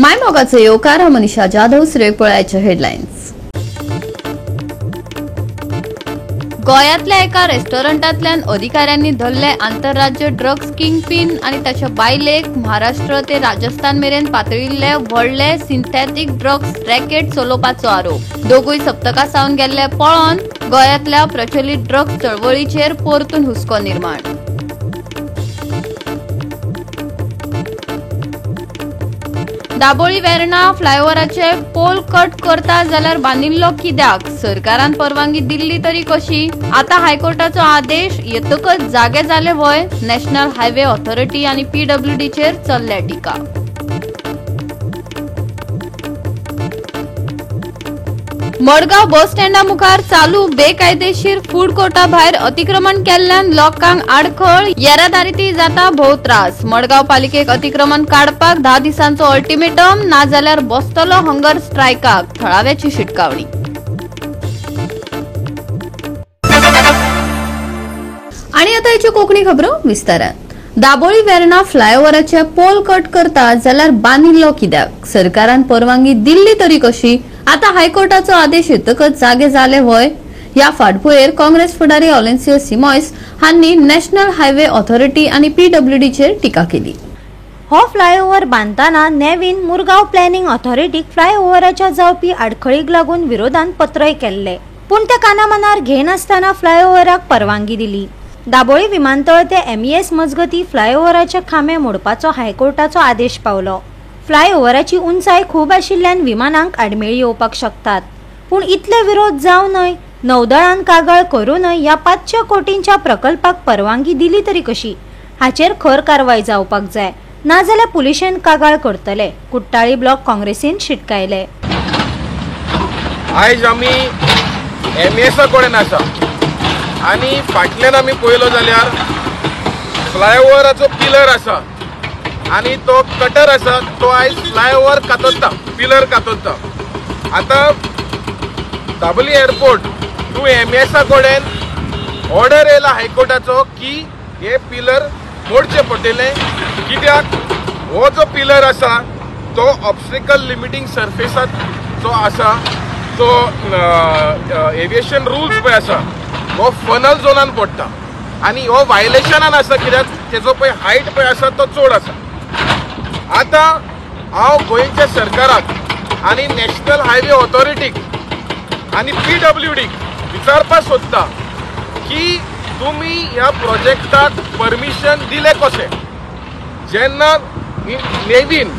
मायमोगाचो येवकार मनीषा जाधव. सुरेख पळयाचे हेडलायन्स. गोंयांतल्या एका रेस्टॉरंटांतल्यान अधिकाऱ्यांनी धरले आंतरराज्य ड्रग्स किंगपिन आनी ताच्या बायलेक महाराष्ट्र ते राजस्थान मेरेन पातळिल्ले व्हडले सिंथेटीक ड्रग्स रॅकेट चलोवपाचो आरोप. दोगूय सप्तका सावन गेल्ले पळोवन गोंयांतल्या प्रचलित ड्रग्स चळवळीचेर परतून हुस्को निर्माण. दाबोळी वेर्णा फ्लायओव्हराचे पोल कट करता जाल्यार बांदिल्लो कित्याक? सरकारान परवानगी दिल्ली तरी कशी? आतां हायकोर्टाचो आदेश येतकच जागे जाले व्हय? नॅशनल हायवे ऑथॉरिटी आनी पीडब्ल्यूडीचेर चल्ल्या टिका. मडगांव बस स्टँडा मुखार चालू बेकायदेशीर फूड कोर्टा भायर अतिक्रमण केल्ल्यान लोकांक आडखळ, येरादारीतय जाता भोव त्रास. मडगांव पालिकेक अतिक्रमण काडपाक 10 दिसांचो अल्टिमेटम, नाजाल्यार बसतलो हंगर स्ट्रायकाक, थळाव्याची शिटकावणी. आनी आतां हेच्यो कोंकणी खबरो विस्तारान. दाबोळी वेर्णा फ्लायओव्हराचे पोल कट करता जाल्यार बांदिल्लो कित्याक? सरकारान परवानगी दिल्ली तरी कशी? आतां हायकोर्टाचो आदेश येतकच जागे जाले व्हय? ह्या फाटभुंयेर काँग्रेस फुडारी ऑलेन्सियो सिमॉयस हांणी नॅशनल हायवे ऑथॉरिटी आनी पीडब्ल्यूडीचेर टिका केली. हो फ्लायओव्हर बांदतना नेवीन मुरगांव प्लॅनिंग ऑथॉरिटीक फ्लायओव्हराच्या जावपी आडखळीक लागून विरोधान पत्रय केल्ले, पूण ते कानामनार घेनासतना फ्लायओव्हराक परवानगी दिली. दाबोळी विमानतळ ते एमईएस मजगती फ्लायओव्हराचे खांबे मोडपाचो हायकोर्टाचो आदेश पावलो. फ्लायओव्हराची उंचाय खूब आशिल्ल्यान विमानांक आडमेळी येवपाक शकतात, पूण इतले विरोध जावं न्हय, नौदळान कागाळ करूं न्हय ह्या 500 कोटींच्या प्रकल्पाक परवानगी दिली तरी कशी? हाचेर खर कारवाय जावपाक जाय, नाजाल्यार पुलिशेन कागाळ करतले. कुट्टाळी ब्लॉक काँग्रेसीन शिटकायले. आयज आमी एमईएसा कडेन आसा आनी फाटल्यान आमी पळयलो जाल्यार फ्लायओव्हराचो पिलर आसा आनी तो कटर आसा तो आयज फ्लायओव्हर कातरता, पिलर कातरता. आतां दाबोली एअरपोर्ट टू एमईएसा कडेन ऑर्डर येयला हायकोर्टाचो की हे पिलर मोडचे पडटले, कित्याक हो जो पिलर आसा तो ऑब्स्टिकल लिमिटींग सर्फेसात जो आसा तो एविएशन रुल्स पळय आसा हो फनल झोनान पडटा आनी हो वायलेशनान आसा, कित्याक तेजो पळय हायट पळय आसा तो चड आसा. आतां हांव गोंयच्या सरकाराक आनी नॅशनल हायवे ऑथॉरिटीक आनी पीडब्ल्यूडीक विचारपाक सोदता की तुमी ह्या प्रोजेक्टाक परमिशन दिलें कशें? जेन्ना नेवीन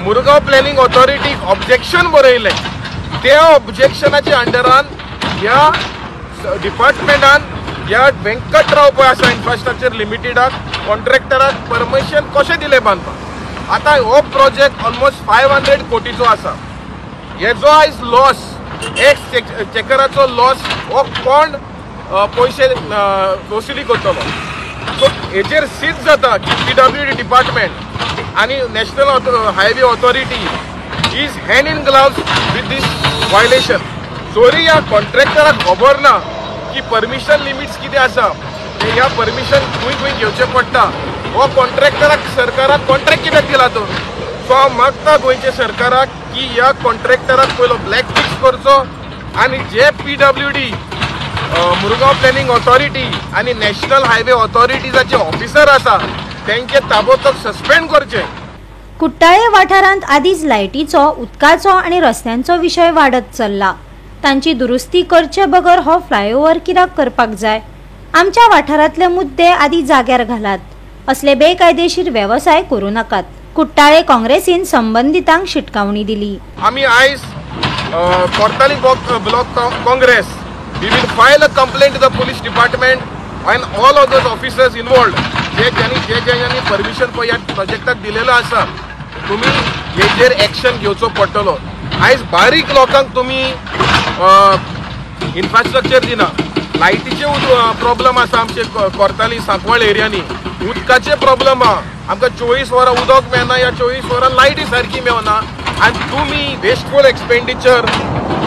मुरगांव प्लॅनिंग ऑथॉरिटीक ऑब्जेक्शन बरयलें त्या ऑब्जेक्शनाच्या अंडरान ह्या डिपार्टमेंटान ह्या व्यंकटराव पळय आसा इन्फ्रास्ट्रक्चर लिमिटेडाक कॉन्ट्रॅक्टराक परमिशन कशें दिलें बांदपाक? आतां हो प्रोजेक्ट ऑलमोस्ट 500 कोटीचो आसा. हेजो आयज लॉस, एक्स चेकराचो लॉस हो कोण पयशे वसुली करतलो? सो हेजेर सिद्ध जाता की पीडब्ल्यूडी डिपार्टमेंट आनी national highway authority is hand in gloves with this violation. Sorry ह्या कॉन्ट्रॅक्टराक खबर ना की परमिशन लिमिट्स कितें आसा, ह्या परमिशन खंय खंय घेवचें पडटा. हो कॉन्ट्रॅक्टराक सरकाराक कॉन्ट्रॅक्ट कित्याक दिला तो? सो हांव मागता गोंयच्या सरकाराक की ह्या कॉन्ट्रॅक्टराक पयलो ब्लॅक लिस्ट करचो आनी जे पीडब्ल्यूडी, मुरगांव प्लॅनिंग ऑथॉरिटी आनी नॅशनल हायवे ऑथॉरिटीजाचे ऑफिसर आसा तेंचे ताबडतोब सस्पेंड करचे. कुट्टाळे वाठारांत आदींच लायटीचो, उदकाचो आनी रस्त्यांचो विशय वाडत चल्ला. तांची दुरुस्ती करचे बगर हो फ्लायओव्हर कित्याक करपाक जाय? आमच्या वाठारांतले मुद्दे आदी जाग्यार घालात, असले बेकायदेशीर वेवसाय करूं नाकात. कुट्टाळे काँग्रेसीन संबंदितांक शिटकावणी दिली. आमी आयज Cortalim block Congress we will file a complaint to the police department and all others officers involved जे ज्यांनी जे ज्यांनी परमिशन पळय ह्या प्रोजेक्टाक दिलेलो आसा तुमी हेजेर एक्शन घेवचो पडटलो. आयज बारीक लोकांक तुमी इन्फ्रास्ट्रक्चर दिना, लायटीचे प्रॉब्लम आसा आमचे कोर्ताली सांकवाळ एरियांनी, उदकाचे प्रॉब्लम आहा, आमकां 24 वरां उदक मेळना या 24 वरां लायटी सारकी मेळना आनी तुमी वेस्टफूल एक्सपेंडिचर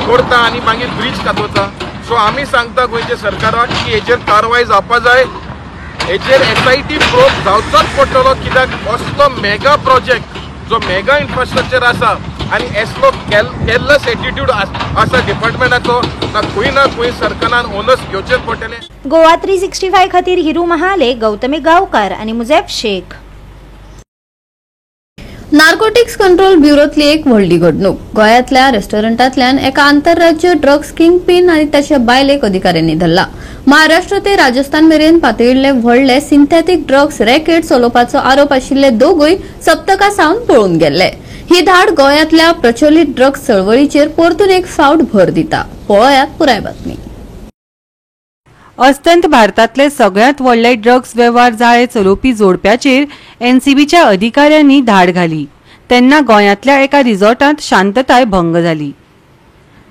करता आनी मागीर ब्रीज कातोता. सो आमी सांगता गोंयच्या सरकाराक की हेचेर कारवाय जावपा जाय, हेचेर एसआयटी प्रोब जावचोच पडटलो, कित्याक असलो मेगा प्रोजेक्ट जो मेगा इन्फ्रास्ट्रक्चर आसा आनी एसलो केल्लस एटिट्यूड आसा डिपार्टमेंटाचो, ना खंय ना खंय सरकारान ओनस घेवचेच पडटलें. गोवा 365 खातीर हिरू महाले, गौतमी गांवकार आनी मुजेफ शेख. नार्कोटिक्स कंट्रोल ब्युरोतली एक व्हडली घडणूक. गोंयांतल्या रेस्टॉरंटांतल्यान एका आंतरराज्य ड्रग्स किंगपिन आनी ताच्या बायलेक अधिकाऱ्यांनी धरला. महाराष्ट्र ते राजस्थान मेरेन पातळिल्ले व्हडले सिंथेटीक ड्रग्स रॅकेट चलोवपाचो आरोप आशिल्ले दोगूय सप्तका सावन पळून गेल्ले. ही धाड गोंयांतल्या प्रचलित ड्रग्स चळवळीचेर परतून एक फावट भर दिता. पळयात पुराय बातमी. अस्तंत भारतांतले सगळ्यांत व्हडले ड्रग्स वेव्हार जाळे चलोवपी जोडप्याचेर एनसीबीच्या अधिकाऱ्यांनी धाड घाली तेन्ना गोंयांतल्या एका रिसॉर्टांत शांतताय भंग जाली.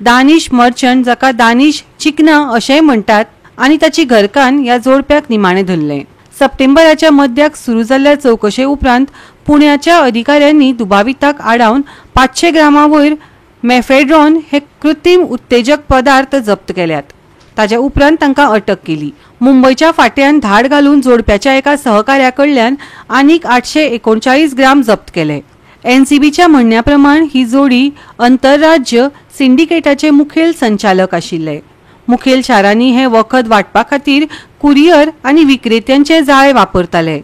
दानिश मर्चंट, जाका दानिश चिकना अशेंय म्हणटात, आनी ताची घरकान्न ह्या जोडप्याक निमाणें धरलें. सप्टेंबराच्या मध्याक सुरू जाल्ल्या चवकशे उपरांत पुण्याच्या अधिकाऱ्यांनी दुबाविताक आडावन 500 ग्रामा वयर मेफेड्रॉन हे कृत्रीम उत्तेजक पदार्थ जप्त केल्यात. ताज्या उपरांत तांकां अटक केली. मुंबयच्या फाट्यान धाड घालून जोडप्याच्या एका सहकार्या कडल्यान आनीक 839 ग्राम जप्त केले. एनसीबीच्या म्हणण्या प्रमाण ही जोडी आंतरराज्य सिंडिकेटाचे मुखेल संचालक आशिल्ले. मुखेल शारांनी हे वखद वांटपा खातीर कुरियर आनी विक्रेत्यांचे जाळे वापरताले.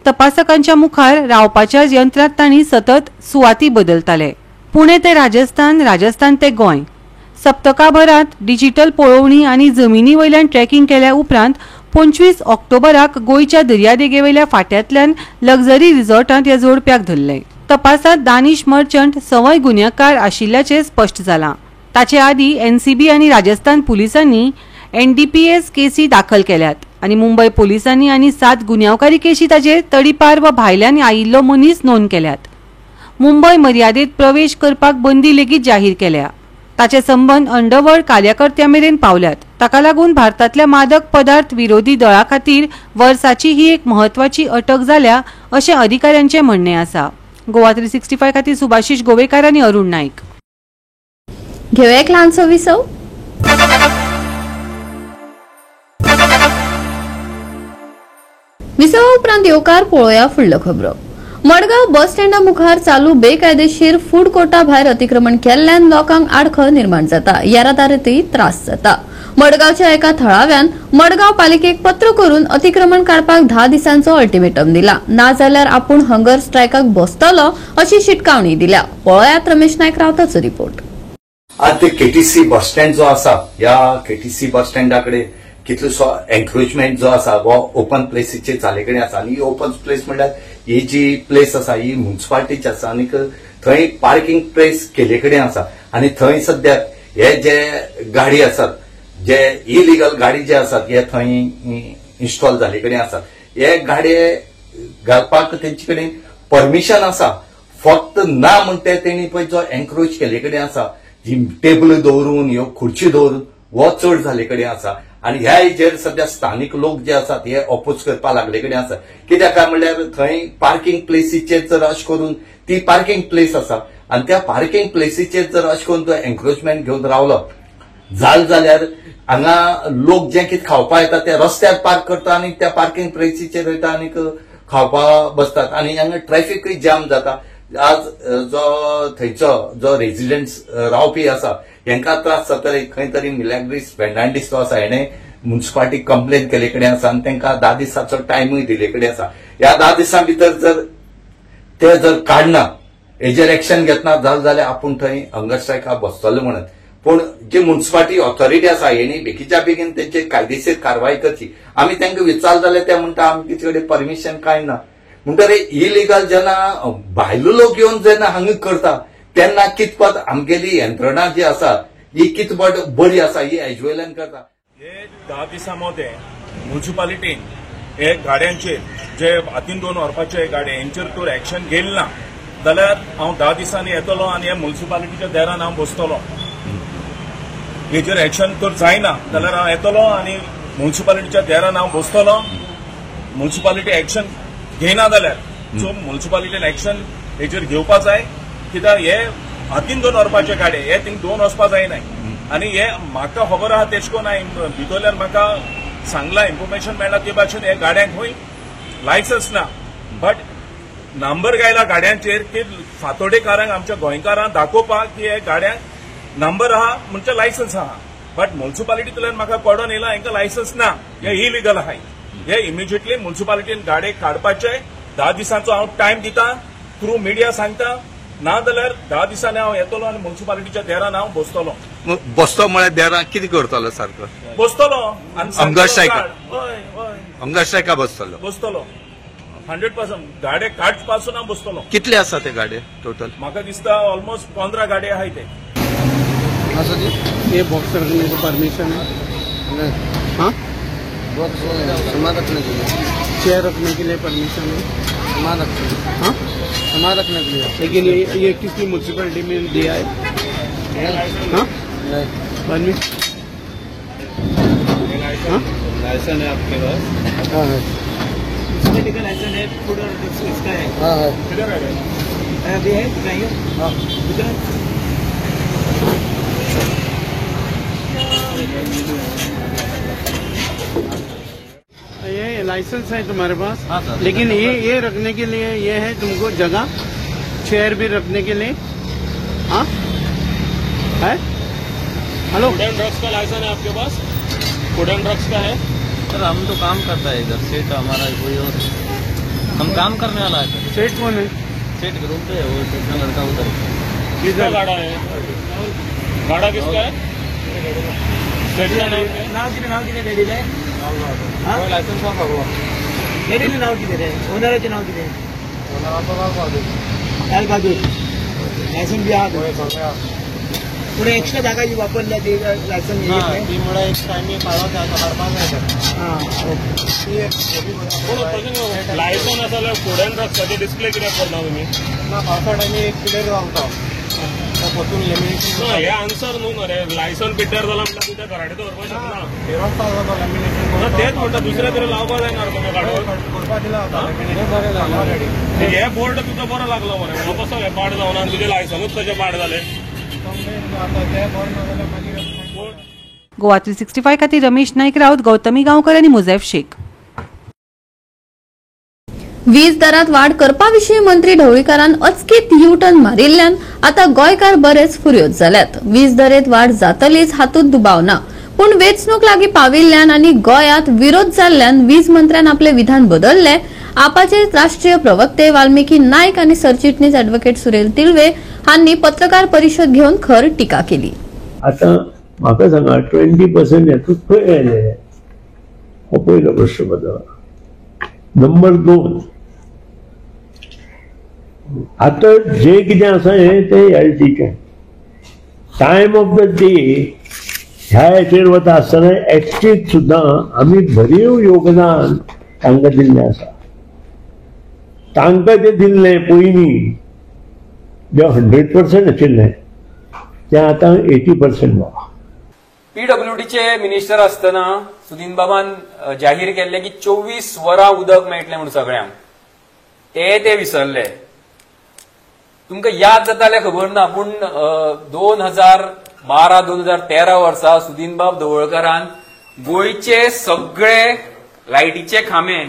तपासकांच्या मुखार रावपाच्या यंत्रांत तांणी सतत सुवाती बदलताले. पुणे ते राजस्थान, राजस्थान ते गोंय. सप्तकाभरात डिजिटल पळोवणी आनी जमिनी वयल्यान ट्रॅकिंग केल्या उपरांत 25 ऑक्टोबराक गोंयच्या दर्यादेगेवयल्या फाट्यांतल्यान लक्झरी रिसॉर्टांत ह्या जोडप्याक धरले. तपासात दानिश मर्चंट संवय गुन्यांवकार आशिल्ल्याचें स्पश्ट जालां. ताचे आदीं एनसीबी आनी राजस्थान पुलिसांनी एनडीपीएस केसी दाखल केल्यात आनी मुंबय पुलिसांनी आनी 7 गुन्यांवकारी केशी ताचेर तडीपार वा भायल्यान आयिल्लो मनीस नोंद केल्यात. मुंबय मर्यादेत प्रवेश करपाक बंदी लेगीत जाहीर केल्या. ताचे संबंद अंडरवर्ल्ड कार्यकर्त्यां मेरेन पावल्यात. ताका लागून भारतांतल्या मादक पदार्थ विरोधी दळा खातीर वर्साची ही एक म्हत्वाची अटक जाल्या अशें अधिकाऱ्यांचें म्हणणें आसा. गोवा 365 खातीर सुभाषिश गोवेकार आनी अरुण नाईक. घेवया एक ल्हानसो विसव. विसवा उपरांत येवकार पळोवया फुडल्यो खबरो. मडगांव बस स्टँडा मुखार चालू बेकायदेशीर फूड कोर्टा भायर अतिक्रमण केल्ल्यान लोकांक आडखळ निर्माण जाता, येरादारीतय त्रास जाता. मडगांवच्या एका थळाव्यान मडगांव पालिकेक पत्र करून अतिक्रमण काडपाक 10 दिसांचो अल्टिमेटम दिला. नाजाल्यार आपूण हंगर स्ट्रायकाक बसतलो अशी शिटकावणी दिल्या. पळयात रमेश नायक रावताचो रिपोर्ट. आज ते केटीसी बस स्टँड जो आसा, ह्या केटीसी बस स्टँडा कडेन कितलोसो एन्क्रोचमेंट जो आसा हो ओपन प्लेसीचे जाले कडेन आसा. आनी ही ओपन प्लेस म्हणल्यार ही जी प्लेस आसा ही म्युन्सिपालिटीची आसा आनी थंय पार्किंग प्लेस केले कडेन आसा. आनी थंय सद्या हे जे गाडी आसात, जे इलिगल गाडी जे आसात हे थंय इन्स्टॉल जाले कडेन आसात. हे गाडये घालपाक तेंचे कडेन परमिशन आसा, फक्त ना म्हणटा तेणी पळय जो एन्क्रोच केले कडेन आसा, जी टेबल दवरून ह्यो खुर्ची दवरून हो चड जाले कडेन आसा. आनी ह्या हेजेर सद्या स्थानीक लोक जे आसात हे ऑपोज करपाक लागले कडेन आसा. कित्याक काय म्हणल्यार थंय पार्किंग प्लेसीचेर जर अशें करून ती पार्किंग प्लेस आसा आनी त्या पार्किंग प्लेसीचेर जर अशें करून तो एन्क्रोचमेंट घेवन रावलो जाल जाल्यार हांगा लोक जे कितें खावपा येता ते रस्त्यार पार्क करता आनी त्या पार्किंग प्लेसीचेर वयता आनी खावपा बसतात आनी हांगा ट्रॅफिकूय जाम जाता. आज जो थंयचो जो रेजिडंट्स रावपी आसा हेंकां त्रास जाता. खंय तरी मिलाग्रीस फेर्नांडीस जो आसा हेणें म्युन्सिपालिटीक कंप्लेन केले कडेन आसा आनी तांकां 10 दिसांचो टायमूय दिले कडेन आसा. ह्या 10 दिसां भितर जर ते जर काडना, हेजेर एक्शन घेतना जाल जाल्यार आपूण थंय हंगर स्ट्रायकाक बसतलो म्हणत. पूण जी म्युन्सिपालिटी ऑथॉरिटी आसा हेणी बेगीच्या बेगीन तेंचेर कायदेशीर कारवाय करची. आमी तांकां विचारलें जाल्यार ते म्हणटा आमचे कडेन परमिशन कांय ना. म्हणटकीर इलिगल जेन्ना भायलो लोक येवन जेन्ना हांगा करता तेन्ना कितपत आमगेली यंत्रणा जी आसा ही कितपत बरी आसा ही हेजे करता. हे 10 दिसां मदें म्युन्सिपालिटीन हे गाड्यांचेर जे हातीन दोन व्हरपाचे गाडये हेंचेर तर एक्शन घेयलें ना जाल्यार हांव 10 दिसांनी येतलो आनी हे म्युन्सिपालिटीच्या दारान हांव बसतलो. हेजेर एक्शन तर जायना जाल्यार हांव येतलो आनी म्युन्सिपालिटीच्या दारान हांव बसतलो. म्युन्सिपालिटी एक्शन घेयना जाल्यार सो म्युन्सिपालिटीन एक्शन हेजेर घेवपा जाय. कित्याक हे हातीन दोन व्हरपाचे गाडये हे थिंग दोन वचपा जायनाय. आनी हे म्हाका खबर आहा तेश कोन भितरल्यान म्हाका सांगलां, इन्फॉर्मेशन मेळ्ळां ते भाशेन हे गाड्यांक खंय लायसन्स ना, बट नंबर गायला गाड्यांचेर की फातोडेकारांक आमच्या गोंयकारांक दाखोवपाक की हे गाड्यांक नंबर आहा म्हणजे लायसन्स आहा. बट म्युन्सिपालिटींतल्यान म्हाका कळोन येयला हांकां लायसन्स ना, हे इलिगल आहाय. हे इमिजिएटली म्युन्सिपालिटीन गाडे काडपाचे 10 दिसांचो हांव टायम दिता, थ्रू मिडिया सांगता, ना जाल्यार 10 दिसांनी हांव येतलो आनी म्युन्सिपालिटीच्या देरान हांव बसतलो. बसतो म्हळ्यार देरान कितें करतलो सारको? बसतलो हंगर स्ट्रायका. हय हय, हंगर स्ट्रायका बसतलो. बसतलो 100%. गाडे काड पासून हांव बसतलो. कितले आसा ते गाडे टोटल? म्हाका दिसता ऑलमोस्ट 15 गाडे आहाय ते. हाँ सर जी, ये बॉक्स रखने को परमिशन है? नहीं। हाँ, बॉक्स सामान रखने के लिए, चेयर रखने के लिए परमिशन है? सामान रखने के लिए। हाँ, सामान रखने के लिए। लेकिन ये किसी म्यूनसिपैलिटी में दिया है? हाँ नहीं। परमिशन? हाँ, लाइसेंस है आपके पास? हाँ है। म्यूनसिपैलिटी का लाइसेंस है, फूड और इसका है? हाँ है। अभी है चाहिए? हाँ। ये लाइसेंस है तुम्हारे पास? हाँ सर। लेकिन ये रखने के लिए ये है तुमको जगह, चेयर भी रखने के लिए? हाँ है। हेलो, फूड एंड ड्रग्स का लाइसेंस है आपके पास? फूड एंड ड्रग्स का है सर? हम तो काम करता है इधर, सेठ हमारा कोई और, हम काम करने वाला है सर। सेठ कौन है? सेठ रूम पे है, वो सेठ का लड़का उधर है। किसका गाड़ा है? गाड़ा किसका है? सेठ का नाम? नाव कितें डॅडीलें? लायसन्स डॅडीलें नाव कितें रे? ओनराचें नाव कितें? लाल बहादूर. लायसन्स बी आहा? पूण एक्स्ट्रा जागा जी वापरल्या ती लायसन्स ती म्हळ्यार एक टायमी पाळत हाडपाक जाय. लायसन्स आसा जाल्यार फूड एंड ड्रग्साचे डिस्प्ले कित्याक करना तुमी? ना, पावसा टायमी एक पिलेर घालता परतून लेमिनेशन. ना, हे आन्सर न्हू मरे. लायसन पिड्ड्यार जाला म्हणल्यार तुज्या घराडे दवरपाक शकना. लेमिनेशन तेच म्हणटा, दुसऱ्या तरी लावपाक जायना तुका काडून करपाक दिला होता लेमिनेशन. हे बोर्ड तुका बरो लागलो मरे, हो कसो हे पाड जावना आनी तुजें लायसनूच तशें पाड जालें. गोवा 365 खातीर रमेश नाईक राऊत, गौतमी गांवकर आनी मुजैफ शेख. वीज दरात वाढ करपाविशीं मंत्री ढवळीकारान अचकीत यू टर्न मारिल्ल्यान आता गोंयकार बरेच फुर्योज जाल्यात. वीज दरेंत वाढ जातलीच हातूंत दुबाव ना, पूण वेंचणूक लागीं पाविल्ल्यान आनी गोंयांत विरोध जाल्ल्यान वीज मंत्र्यान आपले विधान बदलले. आपाचे राष्ट्रीय प्रवक्ते वाल्मिकी नायक आनी सरचिटणीस ॲडव्होकेट सुरेल तिळवे हांणी पत्रकार परिशद घेवन खर टिका केली. आता म्हाका सांगा, 20% हेतूंत खंय आयले? हो पयलो प्रश्न म्हजो. नंबर 2, आतां जे कितें आसा हें तें एलटीचें टायम ऑफ the day ह्या हेचेर वता आसतना एसटीक सुद्दां आमी भरीव योगदान तांकां दिल्लें आसा. तांकां जें दिल्लें पयलीं जें 100% आशिल्लें तें आतां 80% जालां. पीडब्ल्यूडीचे मिनिस्टर आसतना सुदीन बाबान जाहीर केल्ले की 24 वरां उदक मेळटलें म्हूण सगळ्यांक, ते विसरले. तुमकां याद जाता जाल्यार खबर ना, पूण 2012 2013 वर्सा सुदीन बाब ढवळकारान गोंयचे सगळे लायटीचे खांबे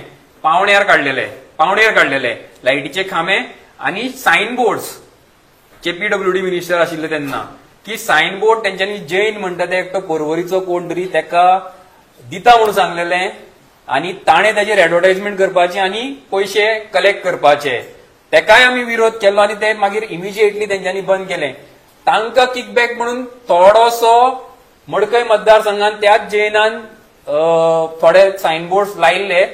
पावण्यार काडलेले लायटीचे खांबे आनी सायन बोर्ड्स जे पीडब्ल्यूडी मिनिस्टर आशिल्ले तेन्ना, की सायन बोर्ड तेंच्यांनी जैन म्हणटा ते एकटो पोरवरीचो कोण तरी तेका दिता म्हणून सांगलेले आनी ताणें ताचेर एडवर्टायजमेंट करपाची आनी पयशे कलेक्ट करपाचे. तेकाय आमी विरोध केलो आनी ते मागीर इमिजिएटली तेंच्यांनी बंद केले. तांकां किकबॅक म्हणून थोडोसो मडकय मतदारसंघान त्याच जैनान थोडे सायन बोर्ड लायिल्ले,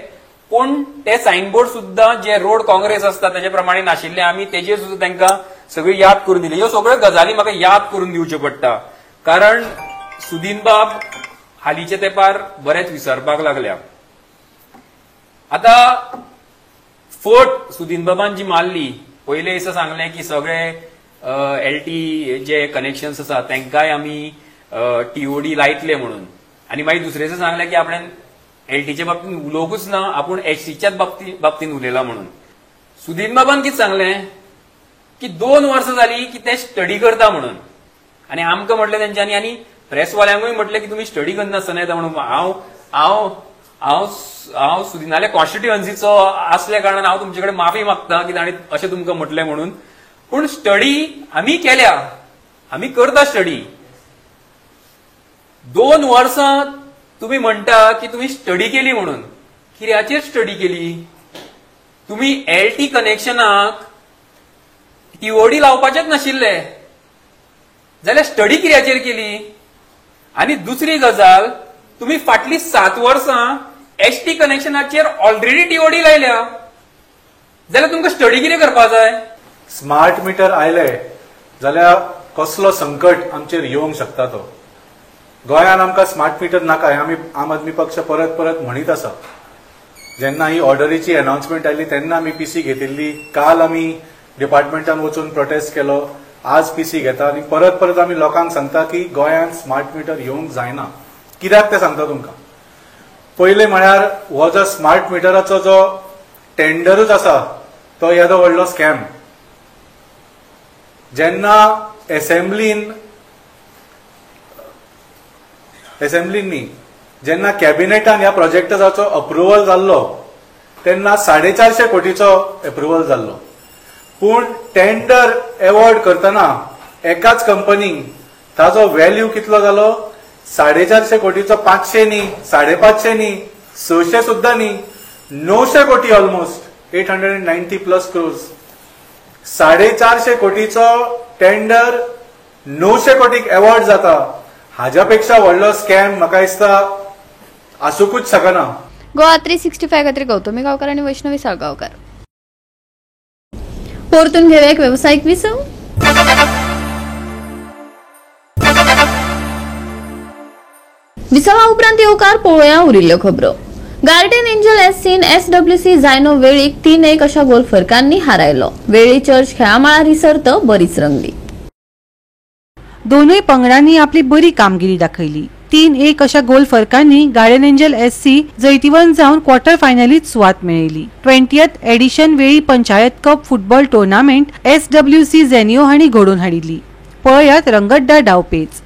पूण ते सायन बोर्ड सुद्दां जे रोड काँग्रेस आसता तेजे प्रमाणे नाशिल्ले. आमी तेजेर सुद्दां तांकां सगळी याद करून दिली. ह्यो सगळ्यो गजाली म्हाका याद करून दिवच्यो पडटा, कारण सुदीन बाब हालींच्या तेंपार बरेच विसरपाक लागल्या. आतां फट सुदीन बाबान जी मारली, पयले दिसा सांगलें की सगळे एलटी जे कनेक्शन्स आसा तांकांय आमी टीओडी लायतले म्हणून, आनी मागीर दुसरे दिसा सांगलें की आपणें एलटीच्या बाबतींत उलोवंकूच ना, आपूण एचटीच्याच बाबतींत उलयला म्हणून. सुदीन बाबान कितें सांगलें की 2 वर्सां जाली की ते स्टडी करता म्हणून, आनी आमकां म्हटलें तेंच्यांनी आनी प्रेसवाल्यांकूय म्हटलें की तुमी स्टडी करनासतना येता म्हणून. हांव हांव हांव सुदिनाल्या कॉन्स्टिट्युएन्सीचो आसल्या कारणान हांव तुमचे कडेन माफी मागता की तांणी अशें तुमकां म्हटलें म्हणून. पूण स्टडी आमी केल्या, आमी करता स्टडी. 2 वर्सां तुमी म्हणटा की तुमी स्टडी केली म्हणून, कित्याचेर स्टडी केली? तुमी एलटी कनेक्शनाक टीओडी लावपाचेच नाशिल्ले जाल्यार स्टडी कित्याचेर केली? आनी दुसरी गजाल, तुमी फाटली 7 वर्सां एसटी कनेक्शनाचेर ऑलरेडी टीओडी लायल्या जाल्यार तुमकां स्टडी कितें करपाक जाय? स्मार्ट मिटर आयले जाल्यार कसलो संकट आमचेर येवंक शकता तो. गोंयान आमकां स्मार्ट मिटर नाका हें आमी आम आदमी पक्ष परत परत म्हणीत आसा. जेन्ना ही ऑर्डरीची अनाउन्समेंट आयली तेन्ना आमी पीसी घेतिल्ली, काल आमी डिपार्टमेंटान वचून प्रोटेस्ट केलो, आज पीसी घेता आनी परत परत आमी लोकांक सांगता की गोंयांत स्मार्ट मिटर येवंक जायना. कित्याक तें सांगता तुमकां. पयलें म्हळ्यार हो जो स्मार्ट मिटराचो जो टेंडरूच आसा तो येदो व्हडलो स्कॅम. जेन्ना एसेंब्लीन न्ही जेन्ना कॅबिनेटान ह्या प्रोजेक्टाचो अप्रुवल जाल्लो तेन्ना 450 कोटीचो अप्रुवल जाल्लो, पूण टेंडर एवॉर्ड करतना एकाच कंपनीक ताजो व्हॅल्यू कितलो जालो? 450 कोटीचो 500 न्ही, 550 न्ही, 600 सुद्दां न्ही, 900 कोटी, ऑलमोस्ट 890 प्लस क्रोर्स. 450 कोटीचो टेंडर 900 कोटीक एवॉर्ड जाता. हाज्या पेक्षा व्हडलो स्कॅम म्हाका दिसता आसूंकूच शकना. गोवा 365 खातीर गौतमी गांवकार आनी वैष्णवी साळगांवकार. परतून घेवया एक वेवसायीक विसव. विसवा उपरांत येवकार पळोवया उरिल्ल्यो खबरो. गार्डियन एंजल एससीन एसडब्ल्यूसी जायनो वेळीक 3-1 अशा गोल फरकांनी हारायलो. वेळी चर्च खेळामळार ही सर्त बरीच रंगली. दोनूय पंगडांनी आपली बरी कामगिरी दाखयली. 3-1 अशा गोल फरकांनी गार्डियन एंजल एससी जैतिवंत जावन क्वॉर्टर फायनलीत सुवात मेळयली. 20th edition Velli panchayat cup football tournament SWC Zenio हांणी घडोवन हाडिल्ली. पळयात रंगतदार डावपेच.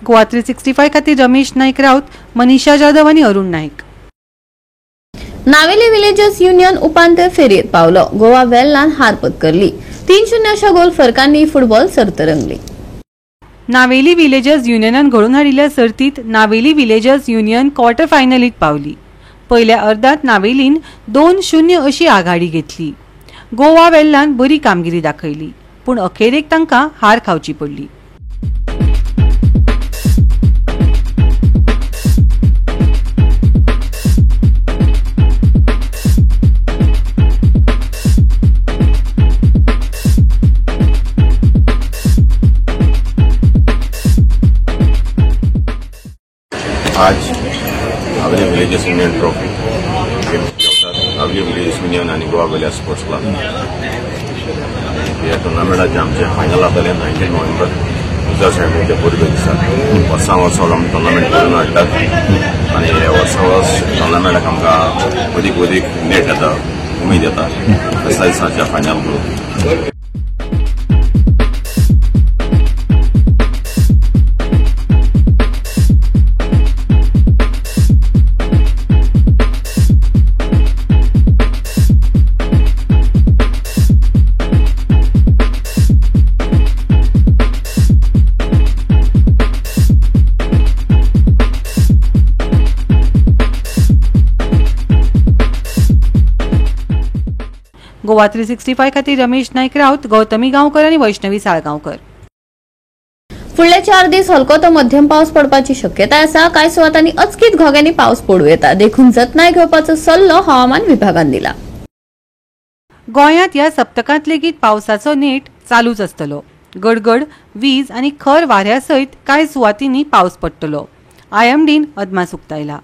गोवा 365 खातीर रमेश नाईक राऊत, मनीषा जाधव आणि अरुण नाईक. नावेली विलेजर्स युनियन उपांत्य फेरयेत पावलो. गोवा वेल्लान हार पत्करली. 3-0 अशा गोल फरकांनी फुटबॉल सर्त रंगली. नावेली विलेजर्स युनियनान घडोवन हाडिल्ल्या सर्तीत नावेली विलेजर्स युनियन क्वॉर्टर फायनलीत पावली. पयल्या अर्दांत नावेलीन 2-0 अशी आघाडी घेतली. गोवा वेल्लान बरी कामगिरी दाखयली, पूण अखेरेक तांकां हार खावची पडली. आज Navelim villagers union trophy game खेळतात. नावेली विलेजर्स युनियन आनी गोवा वेल्या स्पोर्ट्स क्लब ह्या टुर्नामेंटाचे आमचे फायनल जाताले 19 नोव्हेंबर 2017 पूर्व दिसा. वर्सां वर्सां आमी टुर्नामेंट करून हाडटात आनी हे वर्सां वर्स टुर्नामेंटाक आमकां अदीक अदीक नेट येता, उमेद येता. दिसा दिसाच्या फायनल करून गोवा 365 खातीर रमेश नाईक राऊत, गौतमी गांवकर आणि वैष्णवी साळगांवकर. फुडले 4 दीस हलको तो मध्यम पावस पडपाची शक्यताय आसा. कांय सुवातांनी अचकीत घोग्यांनी पावस पडूं येता, देखून जतनाय घेवपाचो सल्लो हवामान विभागान दिला. गोंयांत ह्या सप्तकांत लेगीत पावसाचो नेट चालूच आसतलो. गडगड, वीज आनी खर वाऱ्या सयत कांय सुवातींनी पावस पडटलो. आयएमडीन अदमास उक्तायला.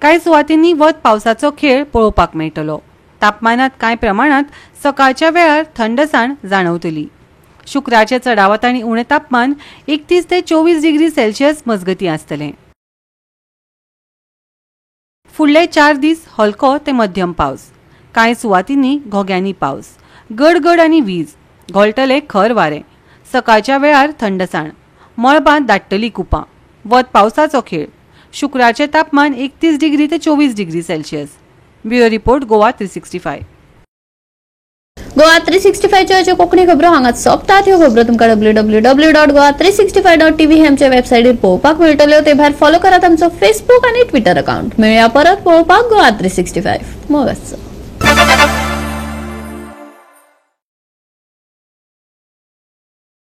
कांय सुवातींनी वत पावसाचो खेळ पळोवपाक मेळटलो. तापमानात कांय प्रमाणात सकाळच्या वेळार थंडसाण जाणवतली. शुक्रारचें चडावत आनी उणें तापमान 31 ते 24 डिग्री सेल्सियस मजगतीं आसतलें. फुडले 4 दीस हलको ते मध्यम पावस. कांय सुवातींनी घोग्यांनी पावस, गडगड आनी वीज, घोळटले खर वारें. सकाळच्या वेळार थंडसाण, मळबांत दाट्टली कुपां, वत पावसाचो खेळ. शुक्रारचें तापमान 31 डिग्री ते 24 degree Celsius. Bureau report, Goa 365. Goa 365च्यो Konkani खबरो हांगाच सोंपतात. ह्यो खबरो तुमकां www.goa365.tv हे आमच्या वेबसायटीर पळोवपाक मेळटल्यो. ते भायर फॉलो करात आमचो फेसबूक आनी ट्विटर अकाउंट. मेळया परत पळोवपाक गोवा 365. मोग आसचो.